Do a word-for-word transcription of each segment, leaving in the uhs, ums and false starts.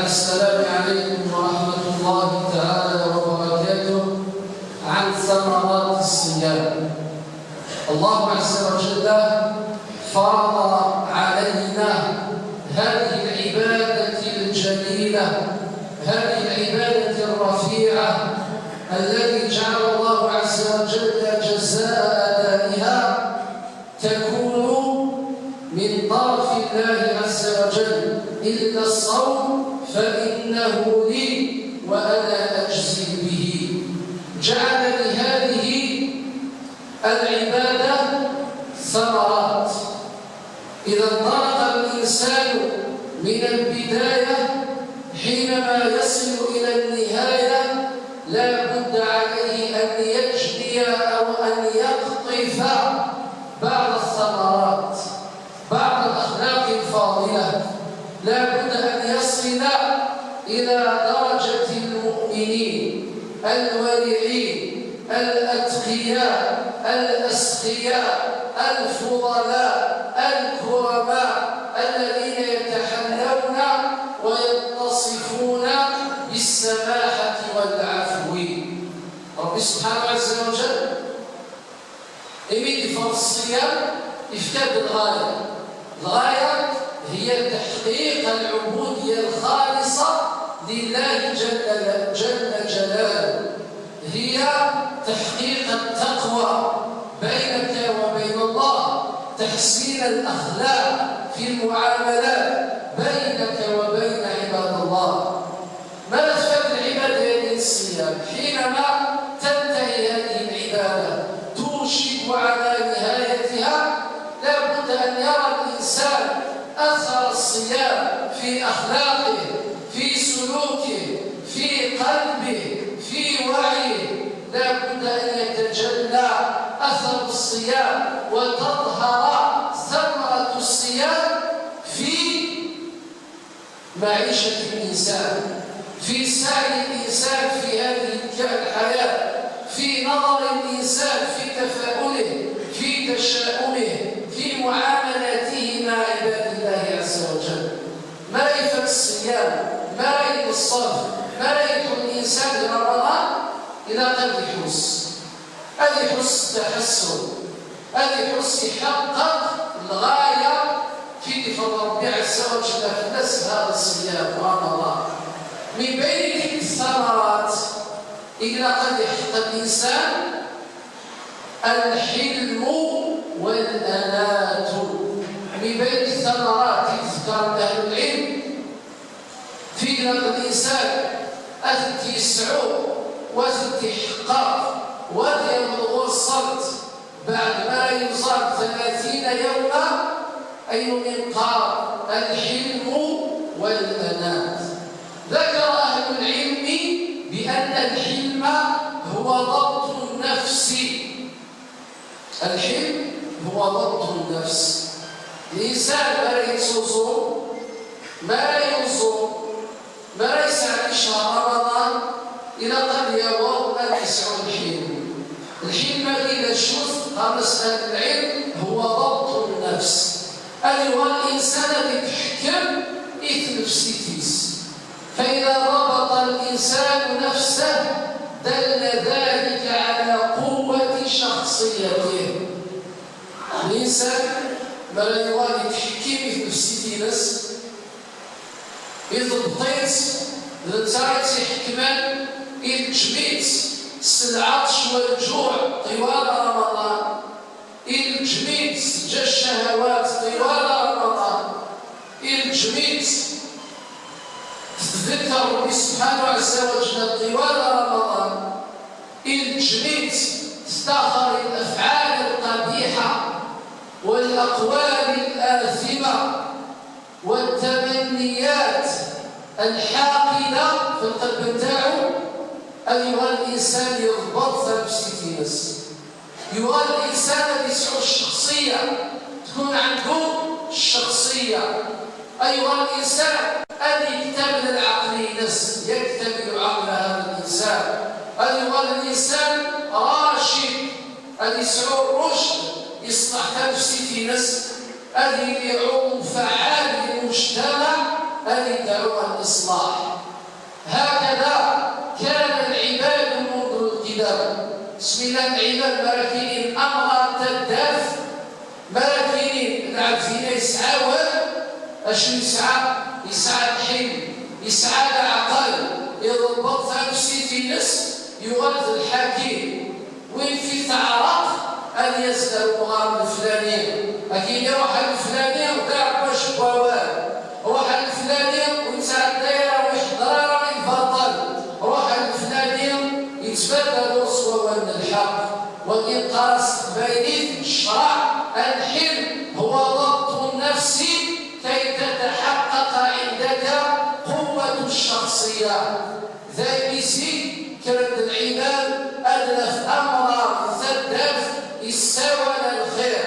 السلام عليكم ورحمة الله تعالى وبركاته. عن ثمرات الصيام. الله عز وجل فرض علينا هذه العبادة الجليلة، هذه العبادة الرفيعة، التي جعل الله عز وجل جزاء أدائها تكون من طرف الله عز وجل: إلا الصوم فإنه لي وأنا أجزي به. جعل لهذه العبادة ثمرات. إذا انطلق الإنسان من البداية، حينما يصل إلى النهاية لا بد عليه أن يجني أو أن يقطف بعض الثمرات، بعض الأخلاق الفاضلة. لا بد أن يصل إلى درجة المؤمنين الورعين الأتقياء الأسخياء الفضلاء الكرماء، الذين يتحلون ويتصفون بالسماحة والعفو. ربي سبحانه عز وجل imi d-iferḍ ṣṣiyam, ifka-d lɣaya. Lɣaya هي تحقيق العبودية الخالصة لله جل، جل جلاله. هي تحقيق التقوى بينك وبين الله، تحسين الأخلاق في المعاملات بينك وبين عباد الله. ماذا تفاد العبادة ديال الصيام؟ حينما تنتهي هذه العبادة توشك على نهايتها، لا بد أن يرى الإنسان أثر الصيام في أخلاقه، في سلوكه، في قلبه، في وعيه. لا بد أن يتجلى أثر الصيام وتظهر ثمرة الصيام في معيشة الإنسان، في سعي الإنسان في هذه الحياة، في نظر الإنسان، في تفاؤله، في تشاؤمه، في معاملاته مع عباد الله عز وجل. ما يفات الصيام، ما ينصف، ما يدخل الإنسان لرمضان إلا قد يحس، هذا يحس التحسن، هذا يحس يحقق الغاية في فضل ربي عز وجل في الناس هذا الصيام ورمضان. من بين تلك الثمرات إلا قد يحقق الإنسان الحلم والأناة. من بين الثمرات اللي ذكر أهل العلم في ذلك الإنسان أثنت يسعو وأثنت يحقق وأثنت يبلغ الصمت بعد ما يزال ثلاثين يوما، أي من قال الحلم والأناة. ذكر أهل العلم بأن الحلم هو ضبط النفس. الحلم هو ضبط النفس. الإنسان ما يتصوم، ما يصوم، ما يسعى شهر رمضان إلا قد يوض أن يسعى الحلم. الحلم إلى شوف قال مسألة العلم هو ضبط النفس. أيها الإنسان اللي تحكم إثنفسيتيس. فإذا ضبط الإنسان نفسه دل ذلك على قوة شخصيته. الإنسان ما لا يوالي تحكيم في نفسيتيس، يضبطيت لتايت يحكمان الجميت العطش والجوع طوال رمضان، الجميت جا الشهوات طوال رمضان، الجميت تذكر ربي سبحانه عز وجل طوال رمضان، الجميت تستاخر الأفعال القبيحة والأقوال الآثمة والتمنيات الحاقدة في القلب نتاعو. أيها الإنسان يضبط نفسيتيس. يوال الإنسان اللي يسعو الشخصية، تكون عنده الشخصية. أيها الإنسان اللي يكتمل العقل ينس، يكتمل عقل هذا الإنسان. أيها الإنسان راشد، اللي يسعو الرشد، يصلح نفسيتيس، اللي يعوم فعال للمجتمع. ad yedɛu ɣer leṣlaḥ. هكذا كان العباد منذ القدم. Smi llan lɛibad mi ara k-inin amɣar taddart, mi ara k-inin lɛebd-ina yesɛa awal, acu yesɛa? Yesɛa lḥilm, yesɛa leɛqel, iḍebbeq tanefsit-ines, yuɣal d lḥakim. Win fi teɛreq ad yas-d ar umɣar leflani, ad k-yini ruḥ ar leflani d aɛebbaj n wawal, ruḥ ar leflani ur yettɛedday ara, ur iḥeddar ara i lbaṭel, ruḥ ar leflani yettbaddal ɣur-s wawal n lḥeqq. Wagi neqqar-as s teqbaylit ccreɛ, الحلم هو ضبط النفس كي تتحقق عندك قوة الشخصية. Daymi zik kkren-d lɛibad ad naf amɣar n taddart yessawal lxir,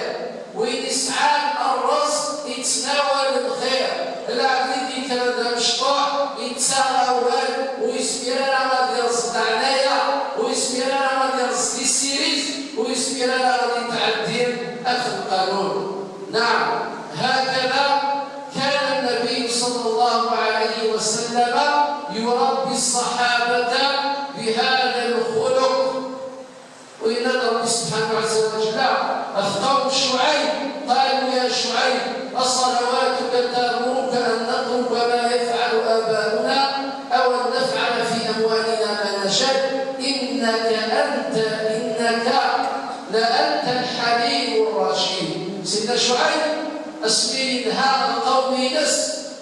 win yesɛan rrezq yettnawal lxir, lɛebd i d-yekkren d amecṭuḥ yettaɣ awal, ur yezmir ara ad yerẓ leɛnaya, ur yezmir ara ad yerẓ tisirit, ur yezmir ara ad yetɛeddi ɣef lqanun. نعم، هكذا كان النبي صلى الله عليه وسلم يربي الصحابة بهذا الخلق. وإن ربي سبحانه عز وجل أخبر شعيب، قالوا يا شعيب، أصلواتك تأمرك أن نترك ما يفعل آباؤنا أو أن نفعل في أموالنا ما نشاء، إنك أنت، إنك لأنت الحليم الرشيد. Sidna Cuɛayb, asmi yenha lqawm-ines,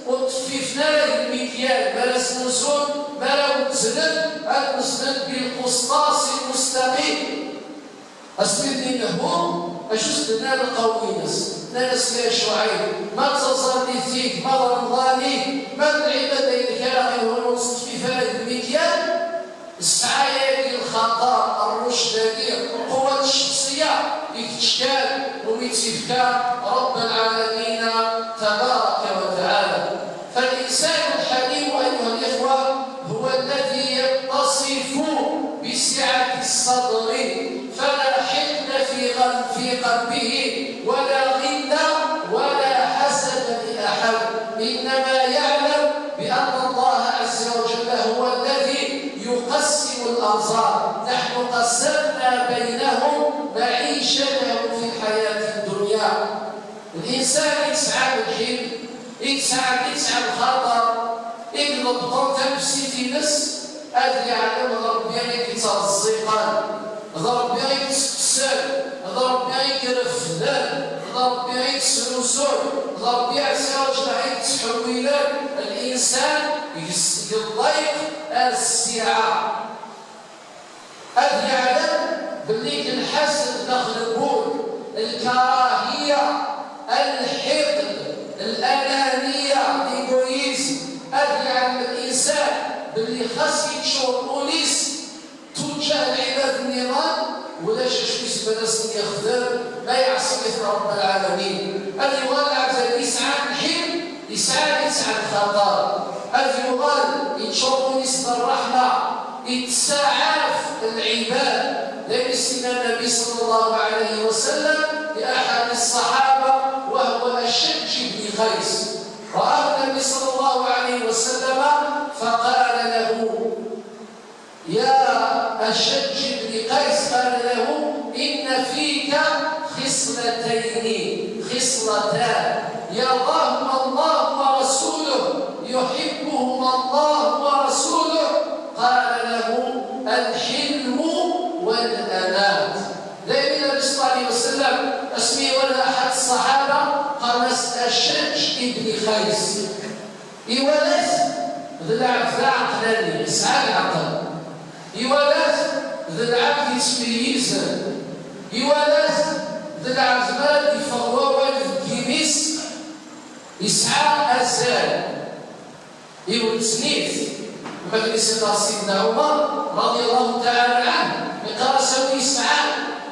ur ṭṭeffifen ara deg lmikyal, mi ara snusun, mi ara wezznen, ad wezznen bilqusṭas lmustaqim. Asmi d-inehhu, acu s-d-nnan lqawm-ines? Nnan-as: "Ya Cuɛayb, ma d taẓallit-ik, ma d Remḍan-ik, ma d lɛibada-inek ara ɣ-inehhun ur teṭṭfif ara deg lmikyal, ssɛaya-agi, lxaṭer, rrucd-agi, lquwwat ccexṣiyya, i kečč kan umi tt-ifka Rabb lɛalamin tabaraka wa taɛala." فالإنسان الحليم أيها الإخوة هو الذي يتصف بسعة الصدر، فلا حقد في قل-، في قلبه، ولا غل، ولا حسد لأحد، إنما يعلم بأن الله عز وجل هو الذي يقسم الأرزاق، نحن قسمنا بينهم معيشتهم في الحياة الدنيا. Linsan i yesɛan lḥilm, i yesɛan, i yesɛan lxaṭer, i iḍebṭen tanefsit-ines, ad yeɛlem d Ṛebbi i yettreẓẓiqen, d Ṛebbi i yettekksen, d Ṛebbi i irefden, d Ṛebbi i yesrusun, d Ṛebbi ɛziz wa jella i yettḥewwilen. Linsan yes-, yeḍḍeyq ar ssiɛa. Ad yeɛlem belli lḥased daxel n wul, lkarahiya, lḥiqd, lananiya, l'égoïsme, ad yeɛlem linsan belli xas yeččur wul-is tujjah lɛibad nniḍen, ulac acu yezmer ad sen-yexdem ma iɛṣem-it Ṛebb lɛalamin. Ad yuɣal lɛebd-agi yesɛa lḥilm, yesɛa, yesɛa lxaṭer, ad yuɣal yeččur wul-is d ṛṛeḥma, yettsaɛaf lɛibad. D ayen i s-yenna Nnbi ṣalla Llahu ɛalayhi wa sallam di aḥadis ṣṣaḥaba, وهو أشج بن قيس. رآه النبي صلى الله عليه وسلم فقال له: يا أشج بن قيس، قال له: إن فيك خصلتين، خصلتان يراهما الله ورسوله، يحبهما الله ورسوله. قال له: الحلم والأناة. D ayen i Nnbi ṣalla Llahu ɛalayhi wa sallam, asmi iwala aḥad ṣṣaḥaba, qqaren-as Aššaǧ ibn Qays. Iwala-t d lɛebd aɛeqlani, yesɛa leɛqel. Iwala-t d lɛebd yettmeyyizen. Iwala-t d lɛebd mi ara d-yeffeɣ wawal deg yimi-s, yesɛa azal. Iwettnit. Am akken i s-yenna Sidna Ɛumar, رضي الله تعالى عنه, yeqqar-as: a wi yesɛan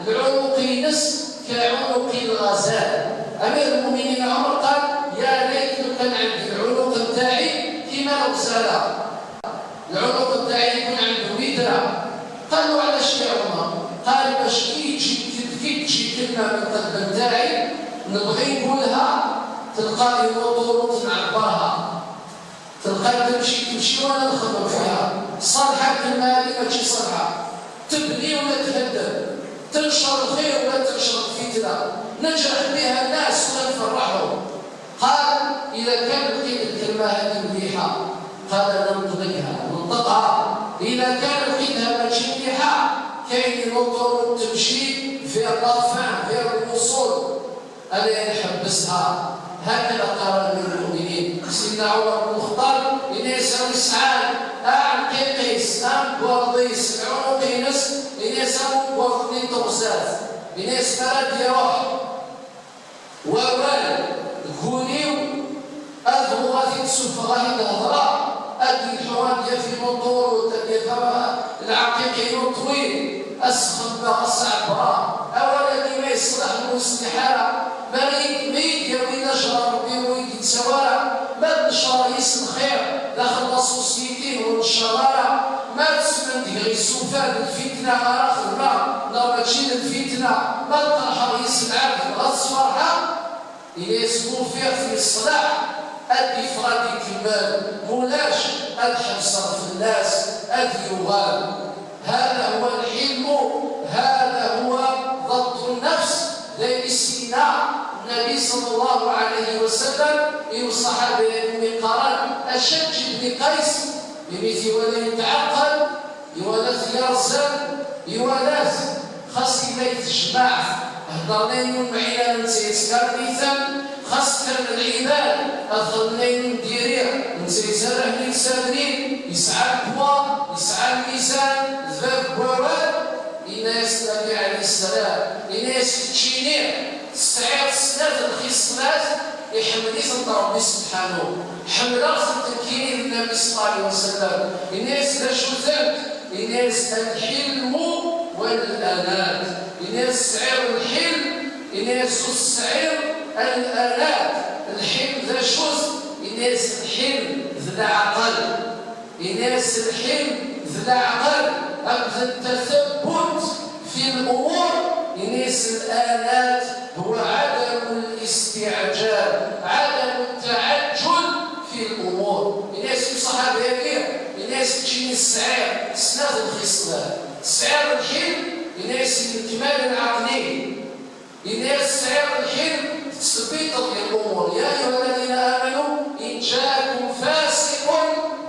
lɛunuq-ines كعنق الغزال. Amir lmuminin Ɛumar قال: يا ليت لو كان عندي العنق نتاعي كيما الغزالة. العنق نتاعي يكون عنده ويدرة. قالوا: علاش يا عمر؟ قال: باش كي تجي، كي تجي كلمة من القلب نتاعي نبغي نقولها، تلقى إيموطور نعبرها. تمشي تمشي ولا نخدم فيها. صالحة الكلمة هذه ماشي صالحة، تبني ولا تهدم، تنشر الخير ولا تنشر الفتنة، نجرح بها الناس ولا نفرحهم. قال: إذا كان لقيت الكلمة هذه مليحة، قال: ننطقها، ننطقها. إذا كان لقيتها ماشي مليحة، كاين لوطور تمشي في الرفع، في الوصول. أنا نحبسها. هكذا قال أمير المؤمنين سيدنا عمر بن الخطاب: إنيس أم يسعان، أعقيقيس، أم بورديس، العنقينس، إنيس أم بوردني تغزات، إنيس مراد يروح. ووال غونيو أذغو غادي تسوف غادي الهضرة، أدي الحوان ديال في المنطور، وتدير العقيقين الطويل. السخن باغا صعبة، أولا ديما يصلح المسلحة، مريض ميد يا وينا شرع ربي ويدي تسوارع، ما تنشر يس الخير داخل لا سوسيتي والشوارع، ما تسمن ديغي السوفان الفتنة غا خدمة، لا ماشي الفتنة، ما تطرح يس العبد غا الصفرحة. إلا يسكن فيه في الصلاح، أد يفرد يكمل، مولاش أد حبسر في الناس، أد يغال. هذا هو الحلم، هذا هو ضبط النفس. ذي السينا النبي صلى الله عليه وسلم يوصى به من قرن أشج بن قيس، بمثل ولا يتعقل، يوالات يرزن، يوالات خاص يما يتجمع. هضرنا ينون معينا نتيت كارميثا، خاص كان العباد. أدخلنا ينون ديرير، نتيت سرهني سرني، يسعى القوى، يسعى الميزان، ذباب بوال. إناس النبي عليه السلام، إناس تشيني، سعيد سنة الخصلات، يحمد إذن ربي سبحانه. حمد أرض التمكين للنبي صلى الله عليه وسلم. إناس لا شو ذنب، إناس الحلم والأنات. إناس سعير الحلم، إناس السعير الأنات. الحلم ذا شوز، إناس الحلم ذا العقل. إناس الحلم ذا العقل، أبد التثبت في الأمور. إناس الآلات هو عدم الاستعجال، عدم التعجل في الأمور. إناس صحابة كير، إناس تشيني السعير، سنة الخصلة، سعير الحلم، إناس الكمال العقلي. إناس سعير الحلم تثبيت الأمور. يا أيها الذين آمنوا إن جاءكم فاسق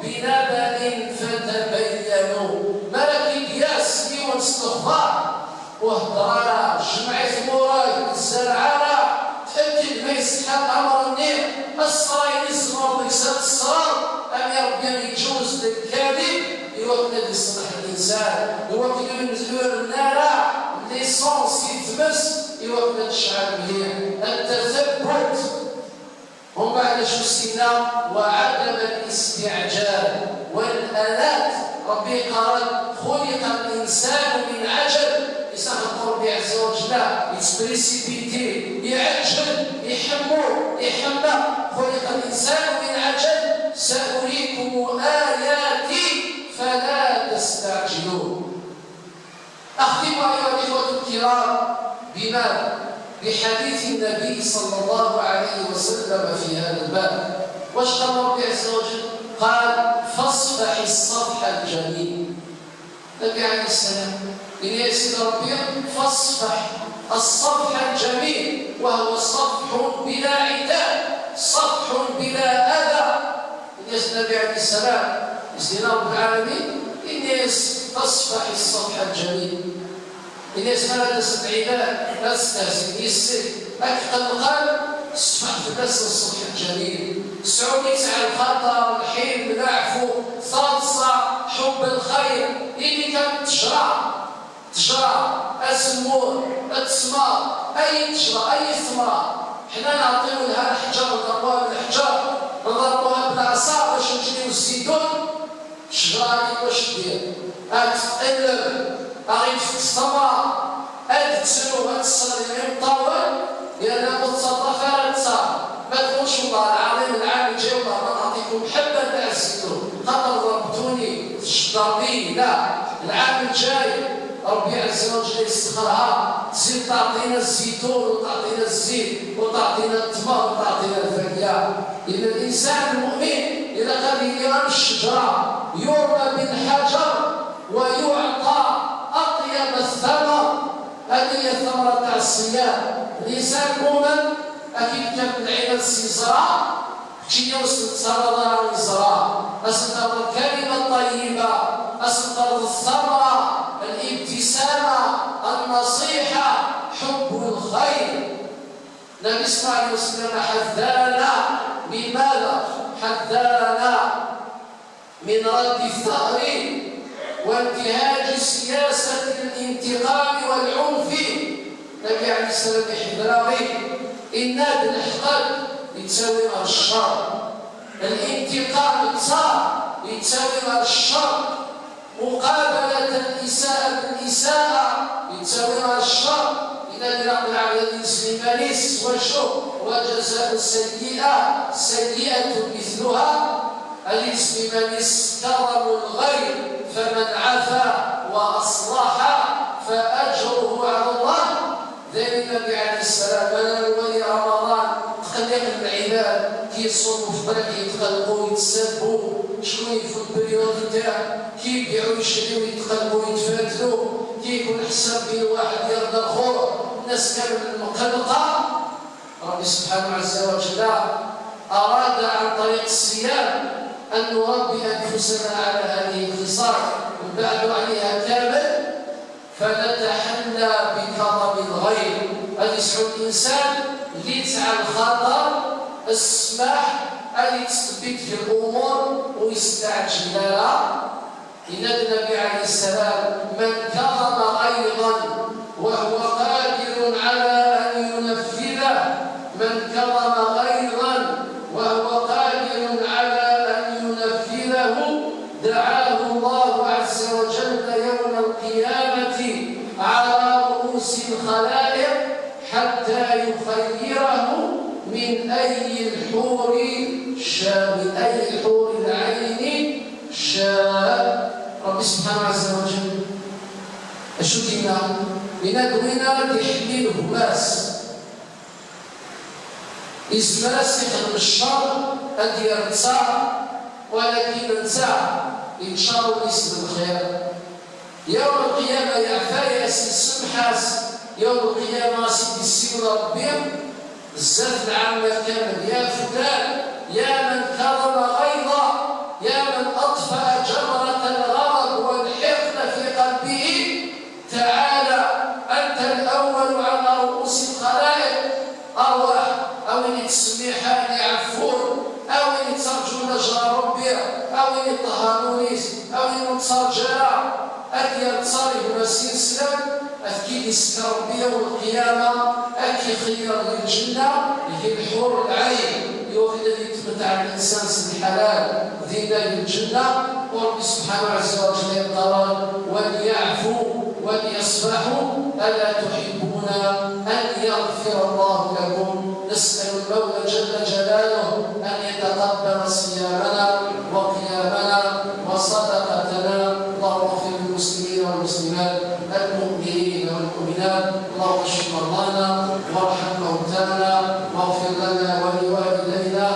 بنبأ فتبينوا. ملك الياس يوم استغفار وهدرارا جمعي ثموراي الزرعارا، تأكد ما يسحب أمر النير. الصراي الزمر بكسر الصرار، أم يا ربي يجوز للكاذب يوكل يصلح الإنسان، يوكل من زلور النار، ليسونس يتمس، يوكل تشعل مليح. التثبت. ومن بعد شو السنة؟ وعدم الاستعجال والأنات. ربي قال: خلق الإنسان من عجل. يسخر ربي عز وجل، يتبريسيبيتي، يعجل، يحمو، يحمى. خلق الإنسان من عجل. سأريكم آياتي فلا تستعجلون. أختم أيها الإخوة الكرام بما بحديث النبي صلى الله عليه وسلم في هذا الباب. واش قال ربي عز وجل؟ قال: فاصفح الصفح الجميل. النبي عليه السلام، إن يا سيدي ربي، فاصفح الصفح الجميل، وهو صفح بلا عتاب، صفح بلا أذى. Inna-yas Nnbi ɛalayhi ssalam, izdi-na Ṛebbi lɛalamin, inna-yas: فاصفح الصفح الجميل. Inna-yas: ma ara d-asen lɛibad, ad stehzin yis-k, ad k-qellqen, ṣfeḥ fell-asen ṣṣefḥ lǧamil. Sɛu-itt ɛla lxaṭer, lḥilm, leɛfu, taḍsa, ḥubb lxayr, ini kan ttejṛa. Ttejṛa, azemmur, ttmer, ay ttejṛa, ay tmeṛ. Ḥna nɛeṭṭi lha leḥǧer, nḍerbuha bleḥǧer, nḍerbuha bleɛṣa bac neǧǧ-iten zzitun. Ttejṛa-nni wac tdir? Ad tqelleb, ad ɣ-d-tefk tmeṛ, ad tettru, ad tṣelli imeṭṭawen, yerna ur tettaḍḍaf ara ttaṛ. Ma tqulx: والله العظيم العام الجاي والله ما نعطيكم حبة تاع الزيتون، خاطر ضربتوني، تجدرني. لا، العام الجاي ربي عز وجل يسخرها، تزيد تعطينا الزيتون وتعطينا الزيت وتعطينا التمر وتعطينا الفاكهة. لأن الإنسان المؤمن Ilaq ad yili am ccejra, yurma bilḥaǧer, wa yuɛṭa aṭyab tthamar. Ad yili tthamar tɛeṣṣiya. Lisan mumen, ad k-id-kaf lɛibad s yeẓra, keččini ur s-tettaraḍ ara yeẓra. Ad s-terreḍ lkalima ṭṭayyiba, ad s-terreḍ tthamar, libtisama, nnaṣiḥa, ḥubb lxayr. Nabi صلى الله عليه وسلم حذرنا. بماذا حذرنا؟ من رد الثأر وانتهاج سياسة الانتقام والعنف. Nabi عليه السلام iḥder-aɣ-id, yenna-d: lḥeqq yettawi ɣer ccer, الانتقام d ttɛar yettawi ɣer ccer, مقابلة الإساءة بالإساءة yettawi ɣer ccer. Yenna-d: ilaq lɛebd ad yezmem iman-is s wacu? وجزاء السيئة سيئة مثلها. Ad yezmem iman-is s كرم الغير، فمن عفا وأصلح فأجره على الله. D ayen Nabi عليه السلام, ma nella nwali Ramaḍan, tqelliq lɛibad, ki yeṣṣum ufṭir, ki yetqelleq u yettserbu, cku yeffut prioritaire, ki ybiɛu yecri u yetqelleq u yetfatlu, ki yekun ḥsab di lwaḥed yerna lxur, nnas kamel mqelqa. Rabbi سبحانه عز وجل أراد عن طريق الصيام أن نربي أنفسنا على هذه الخصال، نبعدوا عليها كامل، فنتحلى بكرم الغير. Ad yesɛu linsan littɛa lxaṭer, ssmaḥ, ad yettsebbit fi lumur, ur yesteɛǧil ara. Yenna-d Nabi عليه السلام: من كظم غيظا وهو قادر على أن ينفذه، من كظم غيظا وهو قادر على أن ينفذه، دعاه الله عز وجل يوم القيامة على رؤوس الخلائق حتى يخيره من أي الحور شاء، من أي حور العين شاء. Rabbi سبحانه عز وجل acu d-yenna? Yenna-d: win ara d-iḥellin gma-s, yezmer ad s-ixdem ccer, ad d-yerr ttɛar, walakin netta yettcaṛ ul-is d lxir. Yawm lqiyama yeɛfa-yas, yessemḥ-as. Yawm lqiyama ad s-id-yessiwel Rebbi zdat lɛamma kamel: يا فلان، يا من كظم غيظه، يا من أطفأ جمرة الغضب والحقد في قلبه، تعال أنت الأول على رؤوس الخلائق. Arwaḥ, a win yettsemmiḥen, iɛeffun, a win yettraǧun ajra n Rebbi, a win iṭehharen ul-is, a win ur netttraǧu ara, ad d-yerr ttɛar i gma-s ineslan, ad k-id-isker Rebbi yawm lqiyama, ad k-ixeyyer di lǧenna, di lḥur lɛayn, i wakken ad yetmetɛa linsan s lḥalal dinna di lǧenna. U Rebbi سبحانه عز وجل yeqqar: وليعفوا وليصفحوا ألا تحبون أن يغفر الله لكم. نسأل المولى جل جلاله أن يتقبل صيامنا وقيامنا وصدقتنا. اللهم اغفر للمسلمين والمسلمات، المؤمنين والمؤمنات. اللهم اشف مرضانا وارحم موتانا واغفر لنا ولوالدينا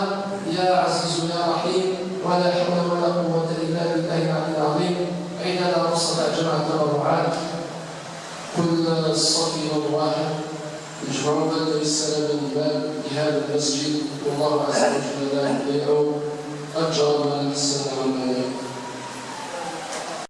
يا عزيز يا رحيم. ولا حول ولا قوة إلا بالله العلي العظيم. عندنا وسط جمع التبرعات، كل صف يوم واحد، يجمعون السلام الإيمان لهذا المسجد، والله عز وجل لا يضيع أجر من أحسن عملا.